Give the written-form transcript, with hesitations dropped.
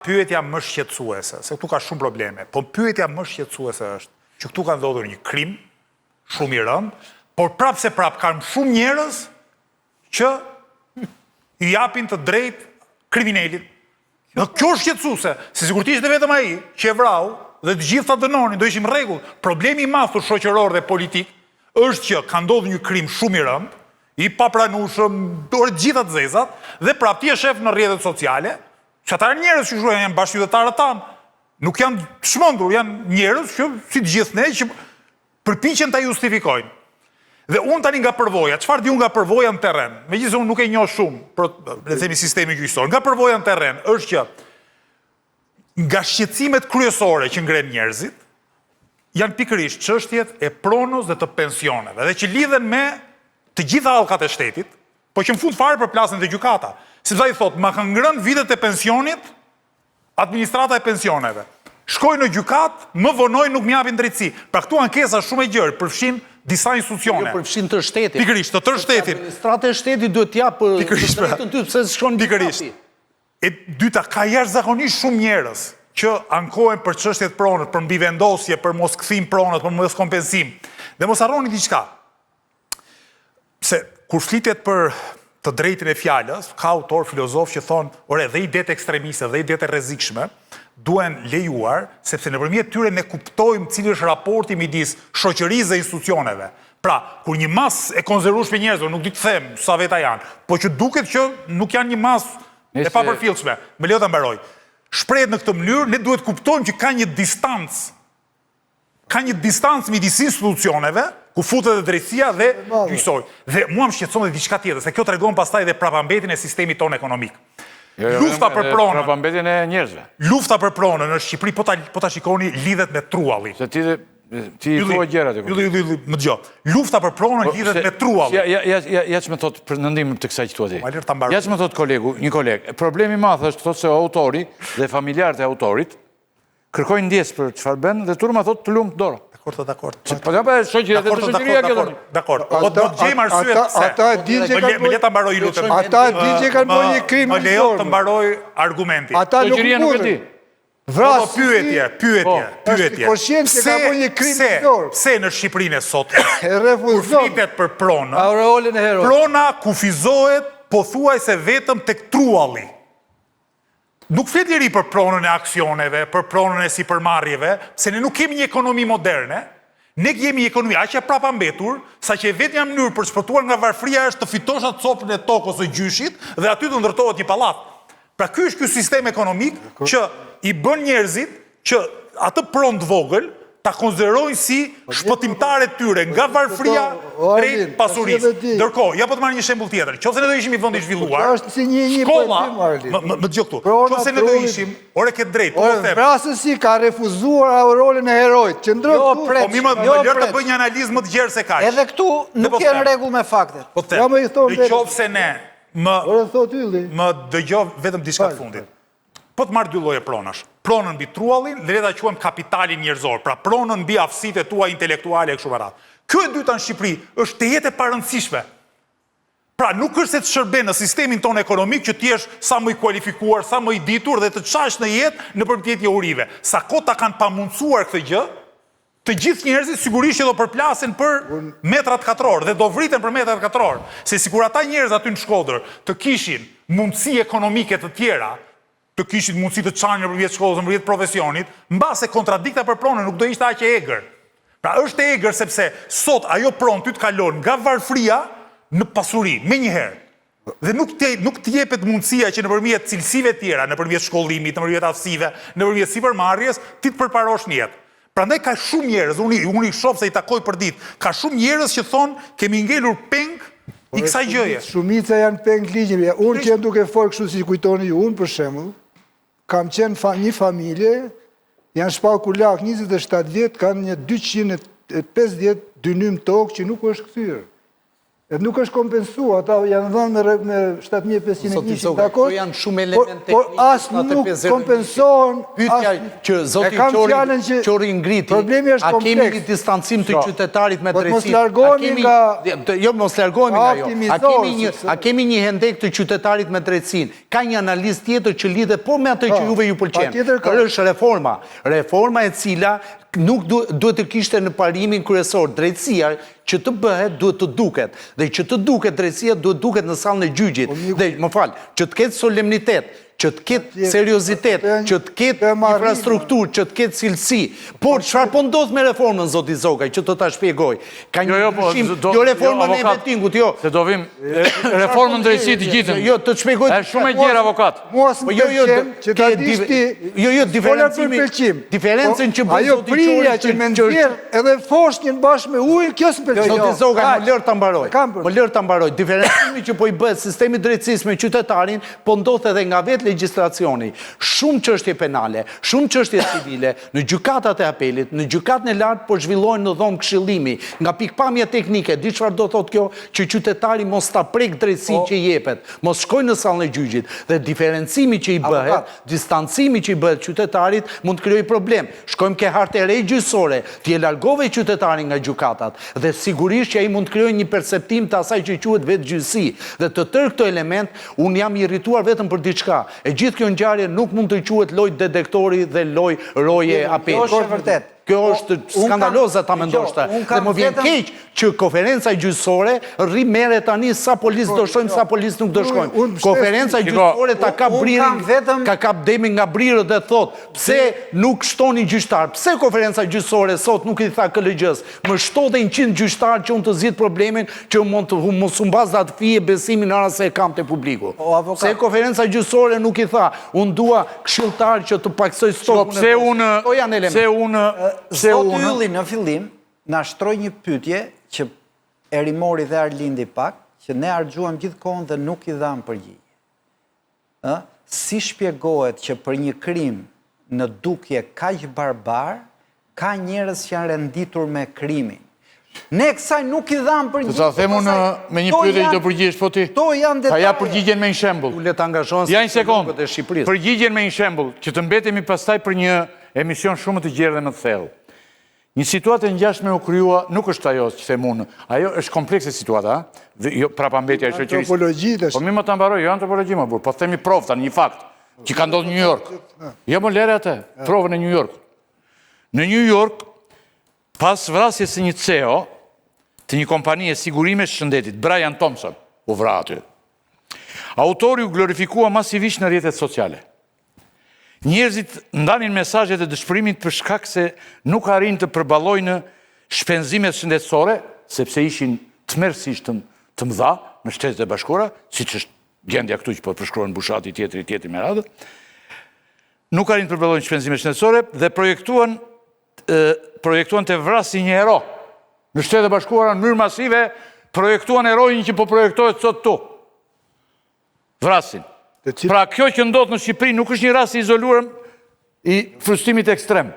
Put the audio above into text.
Pyetja më shqetësuese, se këtu ka shumë probleme, po pyetja më shqetësuese është që këtu ka ndodhur një krim shumë i rëndë, por prapë se prapë ka shumë njerëz që i japin të drejtë kriminelit. Dhe kjo është shqetësuese, se sikur të ishte vetëm ai që e vrau dhe të gjithë ta dënonin, do ishim rregull. Problemi i madh shoqëror dhe politik është që ka ndodhur një krim shumë i rëndë, i papranueshëm, ore të gjitha të zezat, dhe prapë ti e shef në rrjetet sociale, Që ata janë njerëz që shkruajnë, janë bashkëqytetarët tanë. Nuk janë të çmendur, janë njerëz që si të gjithë ne që përpiqen ta justifikojnë. Dhe unë tani nga përvoja, çfarë di unë nga përvoja në terren? Megjithëse unë nuk e njoh shumë, për le të themi sistemin gjyqësor. Nga përvoja në terren është që nga shqetësimet kryesore që ngrenë njerëzit janë pikërisht çështjet e pronës dhe të pensioneve dhe që lidhen me të gjitha hallkat e shtetit, Po që në fund fare përplasen te gjykata. Sepse ai thotë, ma kanë ngrënë vitet e pensionit administrata e pensioneve. Shkoj në gjykatë, më vonojnë, nuk më japin drejtësi. Pra këtu ankesa është shumë e gjerë, përfshin disa institucione. Jo, përfshin tërë shtetin. Pikërisht, të tërë shtetin. Administrata e shtetit duhet të japë të pra. drejtën ty pse s'shkon në gjykatë. Pikërisht. E dyta, ka jashtëzakonisht shumë njerëz që ankohen për çështjet pronës, për mbivendosje, për moskthim pronës, për moskompensim. Dhe mos harroni diçka. Se kur flitet për të drejtën e fjalës, ka autorë filozofë që thonë, ore, dhe idetë ekstremiste, dhe idetë e rrezikshme, duhen lejuar, sepse nëpërmjet tyre ne kuptojmë cili është raporti midis shoqërisë dhe institucioneve. Pra, kur një masë e konsiderueshme njerëzve, nuk di të them sa veta janë, po që duket që nuk janë një masë e papërfillshme, më lejo ta mbaroj. Shprehet në këtë mënyrë, ne duhet kuptojmë që ka një distancë Ka një distancë midis institucioneve, ku futet dhe drejtësia dhe gjyqësori. Dhe mua më shqetëson dhe diçka tjetër, se kjo tregon pastaj dhe prapambetjen e sistemit tonë ekonomik. Jo, jo, Lufta për pronën. Prapambetjen e njerëzve. Lufta për pronën në Shqipëri, po ta po ta shikoni, lidhet me truallin. Se ti ti i thua gjërat e Ylli, ylli, ylli, më dëgjo. Lufta për pronën po, lidhet me truallin. Ja, ja, ja, ja, ja ç'më thot për në ndihmë të kësaj që thua ti. Po, ta mbaroj. Ja ç'më thot kolegu, një koleg. Problemi i madh është thotë se autori dhe familjarët e autorit Kërkojnë ndjesë për çfarë bën dhe turma thotë të lumtë dora. Dakord, dakord. Po ja po shoqëria dhe shoqëria kjo tani. Dakord. Po do të gjejmë arsye pse. Ata e dinë që kanë Më le ta mbaroj ju lutem. Ata e dinë që kanë bërë një krim. Më lejo të mbaroj argumentin. Ata nuk e nuk e di. Vras, po, pyetje, pyetje, po. pyetje. Është që ka bërë një krim pse, pse në Shqipërinë e sotme, kur flitet për pronën, Aureolën e heroit. Prona kufizohet pothuajse vetëm tek trualli. Nuk flet njeri për pronën e aksioneve, për pronën e sipërmarrjeve, se ne nuk kemi një ekonomi moderne, ne jemi një ekonomi aq e prapambetur, saqë e vetmja mënyrë për të shpëtuar nga varfëria është të fitosh atë copën e tokës së gjyshit dhe aty të ndërtohet një pallat. Pra ky është ky sistem ekonomik që i bën njerëzit që atë pronë të vogël ta konsiderojnë si shpëtimtare të tyre nga varfëria drejt pasurisë. Ndërkohë, ja po të marr një shembull tjetër. Qoftë se ne do ishim një vend i zhvilluar, shkolla, më më dëgjo këtu. Qoftë se ne do ishim, ore ke drejtë, po them. Vrasësi ka refuzuar aureolën e heroit. Qëndro jo, këtu. Po mi më jo, lër të bëj një analizë më të gjerë se kaq. Edhe këtu nuk je në rregull me faktet. Po them. Në qoftë se ne më më dëgjo vetëm diçka të fundit. Po të marr dy lloje pronash. Pronën mbi truallin dhe le ta quajmë kapitalin njerëzor, pra pronën mbi aftësitë e tua intelektuale e kështu me radhë. Kjo e dyta në Shqipëri është tejet e parëndësishme. Pra nuk është se të shërben në sistemin tonë ekonomik që të jesh sa më i kualifikuar, sa më i ditur dhe të çash në jetë nëpërmjet njohurive. Sa kohë ta kanë pamundësuar këtë gjë, Të gjithë njerëzit sigurisht që do përplasen për metrat katrorë dhe do vriten për metrat katrorë. Se sikur ata njerëz aty në Shkodër të kishin mundësi ekonomike të tjera, të kishin mundësi të çanin nëpërmjet shkollës, nëpërmjet profesionit, mbase kontradikta për pronën nuk do ishte aq e egër. Pra është e egër sepse sot ajo pronë ty të kalon nga varfëria në pasuri, menjëherë. Dhe nuk të nuk të jepet mundësia që nëpërmjet cilësive të tjera, nëpërmjet shkollimit, nëpërmjet aftësive, nëpërmjet sipërmarrjes, ti të përparosh në jetë. Prandaj ka shumë njerëz, unë unë i shoh se i takoj përditë, ka shumë njerëz që thonë kemi ngelur peng i kësaj gjëje. Shumica janë peng ligjeve. Unë që jam duke folë kështu si kujtoni ju, unë për shembull, kam qenë fa, një familje, janë shpall kulak 27 vjet, kanë një 250 dynym tokë që nuk është kthyer. Edhe nuk është kompensuar, ata janë dhënë me me 7501 dakord. Këto janë shumë elemente teknike. Por as nuk kompensohen. Pyetja që zoti Qori Qori ngriti, problemi është kompleks. A kemi një distancim të qytetarit me po drejtësinë? Mos largohemi nga Jo, mos largohemi nga ajo. A kemi një a kemi një hendek të qytetarit me drejtësinë? Ka një analizë tjetër që lidhet po me atë që juve ju pëlqen. Është reforma. Reforma e cila nuk duhet të kishte në parimin kryesor drejtësia që të bëhet duhet të duket dhe që të duket drejtësia duhet duket në sallën e gjyqit po, dhe më fal që të ketë solemnitet që të ketë seriozitet, që të ketë infrastrukturë, që të ketë cilësi. Por çfarë po ndodh me reformën zoti Zogaj, që të ta shpjegoj? Ka një jo, jo, po, ndryshim, jo reformën e vetingut, jo. Se do vim reformën drejtësi të gjithën. Jo, të shpjegoj. Është shumë e gjerë avokat. Mua s'më po, jo, jo, pëlqen që ta dish ti. Jo, jo, diferencimi. Diferencën që bën zoti Ajo prirja që me nxjerr edhe foshnjën bashkë me ujin, kjo s'më pëlqen. Zoti Zogaj, më lër ta mbaroj. Më lër ta mbaroj. Diferencimi që po i bëhet sistemi i drejtësisë me qytetarin, po ndodh edhe nga vetë legjislacioni. Shumë çështje penale, shumë çështje civile, në gjykatat e apelit, në gjykatën e lartë po zhvillohen në dhomë këshillimi. Nga pikëpamja teknike, di çfarë do thotë kjo? Që qytetari mos ta prekë drejtësinë që i jepet, mos shkojë në sallën e gjyqit dhe diferencimi që i bëhet, distancimi që i bëhet qytetarit mund të krijojë problem. Shkojmë ke harta e re gjyqësore, ti e largove qytetarin nga gjykatat dhe sigurisht që ai mund të krijojë një perceptim të asaj që quhet vetëgjyqësi dhe të tërë këto elementë unë jam i irrituar vetëm për diçka, e gjithë kjo ngjarje nuk mund të quhet lojë detektori dhe lojë roje apeli. Kjo është e vërtetë. Kjo është skandaloze ta mendosh këtë. Dhe më vjen keq që konferenca gjyqësore rri merret tani sa policë do shkojmë, sa policë nuk do shkojmë. Konferenca gjyqësore ta kap bririn, ka kap demin nga brirët dhe thotë, pse nuk shtoni gjyqtar? Pse konferenca gjyqësore sot nuk i tha KLGJ-së? Më shto dhe 100 gjyqtar që unë të zgjidh problemin që mund të mos humbas dhe atë fije besimin në rast se e kam te publiku. Pse konferenca gjyqësore nuk i tha, unë dua këshilltar që të pakësoj stokun e pse unë, Këto janë elemente. Pse unë, pse unë... Zoti Ylli në fillim na shtroi një pyetje që e rimori dhe Arlindi pak, që ne harxhuam gjithë kohën dhe nuk i dhamë përgjigje. Ë, si shpjegohet që për një krim në dukje kaq barbar, ka njerëz që janë renditur me krimin? Ne kësaj nuk i dhamë përgjigje. Të ta them unë me një pyetje që do përgjigjesh po ti. Këto janë detaje. Ta jap përgjigjen me një shembull. Le të angazhohen Ja një sekond. e Shqipërisë. Përgjigjen me një shembull, që të mbetemi pastaj për një emision shumë më të gjerë dhe më të thellë. Një situatë e ngjashme u krijua, nuk është ajo që them unë, ajo është komplekse situata, a? Jo prapambetja e shoqërisë. Antropologji tash. Po mirë mo ta mbaroj, jo antropologji mo burrë, po themi provë tani një fakt që ka ndodhur në New York. Jo mo lëre atë, provën e New York. Në New York, pas vrasjes së një CEO të një kompanie sigurimesh shëndetit, Brian Thompson, u vra aty. Autori u glorifikua masivisht në rrjetet sociale. Njerëzit ndanin mesazhet e dëshpërimit për shkak se nuk arrijnë të përballojnë shpenzimet shëndetësore, sepse ishin tmerrësisht të, të mëdha në Shtetet e Bashkuara, siç është gjendja këtu që po përshkruan Bushati tjetri tjetri me radhë. Nuk arrijnë të përballojnë shpenzimet shëndetësore dhe projektuan projektuan te vrasësi një hero. Në Shtetet e Bashkuara në mënyrë masive projektuan heroin që po projektohet sot këtu. Vrasësin. Pra kjo që ndodh në Shqipëri nuk është një rast i izoluar i frustrimit ekstrem.